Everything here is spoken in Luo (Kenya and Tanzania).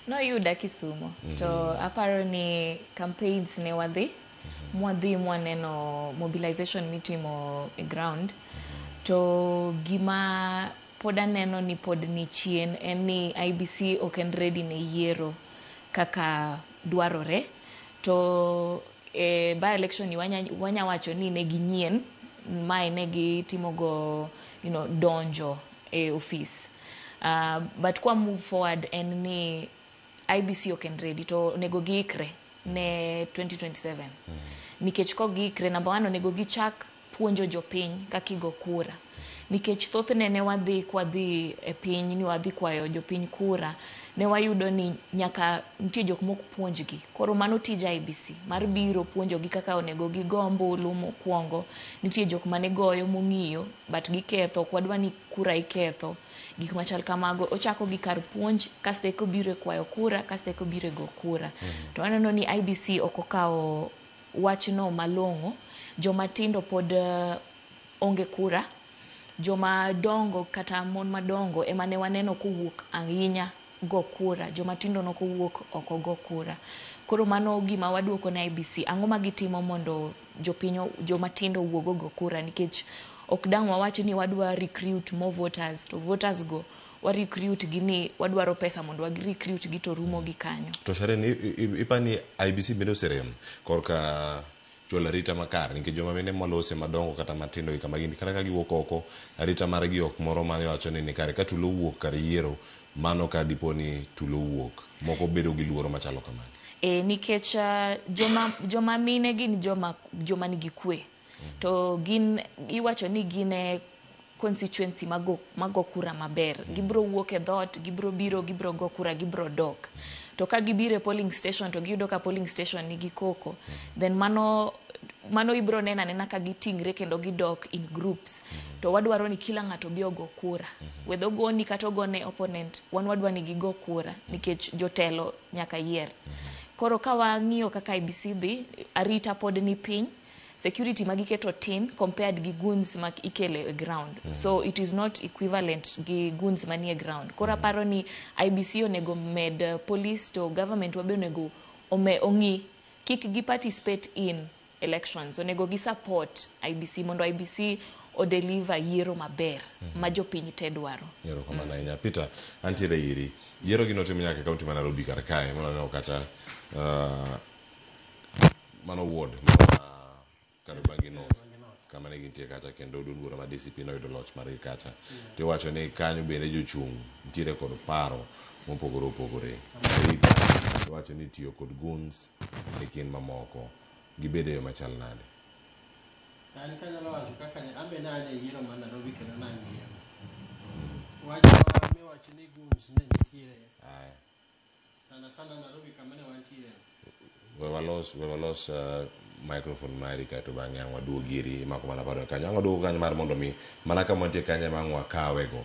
Noyuda Kisumo to aparo ni campaigns ne wadhi mwadhi mwaneno mobilization mitimo e ground. To gima pod aneno ni pod ni chien en ni IEBC ok en ready ne yiero kaka dwarore. To e by election ni wanya wacho ni ne ginyien, mae ne gitimogo donjo e ofis. But kwa move forward en ni IEBC ok en ready, to onego giikre ne 2027 nikech kok giikre, number one, onego gichak puonjo jopiny kaka igo kura, nikech thothne ne wadhi kwadhi e piny ni wadhi kwayo jopiny kura, ne wayudo ni nyaka nitie jok mok puonjgi. Koro mano tij IEBC mar biro puonjogi kaka onego gigo ombulu. Mokwongo nitie jok mane goyo mong'iyo but giketho. Ok wadwa ni kura iketho, gik machal kamago. Ochako gi kar puonj, kasto eka obiro e kwayo kura, kasto eka obiro e go kura. To aneno ni IEBC ok okawo wachno malong'o. Joma tindo pod onge kura. Joma dongo kata mon madongo ema ne waneno kowuok ahinya go kura, joma tindo nokowuok oko go kura. Koro mano gima waduoko ne IEBC: ang'o ma gitimo mondo jopiny, joma tindo owuog ogo kura? Nikech ok dang' wawach ni wadwa recruit more voters, to voters go wa recruit gi ni wadwaro pesa mondo wa recruit gi, to rumo gi kanyo. To Sharen, ipani IEBC bende oserem korka chwalo arita makare, nikech joma mine molose madongo kata matindo gi kama gin, kata ka giwuok oko, arita margi ok moro mane wacho ni kare ka tulo owuok kar yiero mano, ka dipo ni tulo owuok, moko bedo gi luoro machalo kamano? E, nikech joma mine gin joma nigi kwe, to gin iwacho ni gin e constituency mago kura maber. Gibro wuok e dhoot, gibro biro, gibro go kura, gibro dok. To ka gibiro e polling station to giyudo ka polling station nigi koko, then mano ibro neno anena ka gitingre kendo gidok in groups. To wadwaro ni kila ng'ato bi ogo kura, whether ogoni kata ogone opponent, wan wadwa ni gigo kura nikech jotelo nyaka yier. Koro ka wang'iyo kaka IEBC dhi, arita pod ni piny, security ma giketo tin compared gi goons ma ikelo e ground. So it is not equivalent gi goons manie ground. Koro aparo ni IEBC onego med police, to government wabe onego ong'i kik gi participate in elections, onego gi support IEBC mondo IEBC odeliver yiero maber ma jopiny te dwaro. Erokamano ahinya. Peter, antiere iri. Yiero gi notim nyaka e kaunti ma Nairobi kar kae, mana neno kata mano ward ma Kariobangi North kama ne gintie kacha, kendo duond bura ma DCP noyudo loch margi kacha. Tiwacho ni kanyo bende jochung' nitiere kod paro mopogore opogore. Arita, iwacho ni tiyo kod goons e kind mamoko gibedo e yo machal nade? An kanyalo wacho kaka ne an be ne an e yiero mar Nairobi kendo nang'iyo. Wach ma miwacho ni goons ne nitiere Aya. sana sana Nairobi kama ne wantiere. We walos microphone mari kaeto bang'e ang' waduog iri. Imako mana paro kanyo, ang' waduogo kanyo mar mondo mi mana kama wantie kanyo ema ang' wakawego.